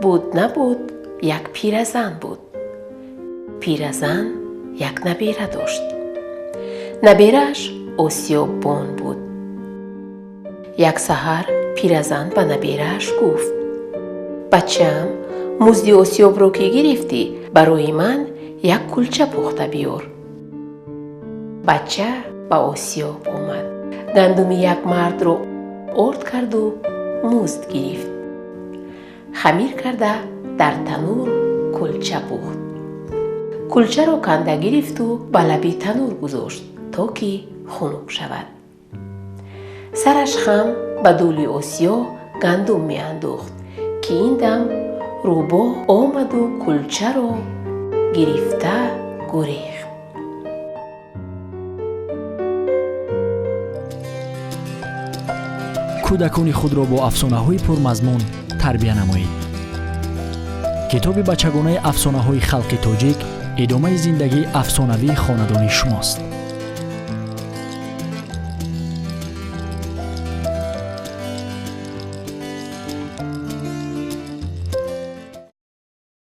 Буд набуд, як пиразан буд. Пиразан як набера дошт. Наберааш осиёббон буд. Як саҳар пиразан ба наберааш гуфт: «Бачаам, музди осиёбро ки гирифтӣ, барои ман як кулча пухта биёр». Бача ба осиёб омад, гандуми як мардро орд карду музд гирифт. Хамир карда, дар танӯр кулча пухт. Кулчаро канда гирифту ба лаби танӯр гузошт, то ки хунук шавад. Сараш хам, ба дӯли осиё гандум меандохт, ки ин дам рӯбоҳ омаду кулчаро гирифта гурехт. Кӯдакони худро бо афсонаҳои пурмазмун тарбия намоед. Китоби бачагонаи афсонаҳои халқи тоҷик идомаи зиндагии афсонавии хонадони шумост.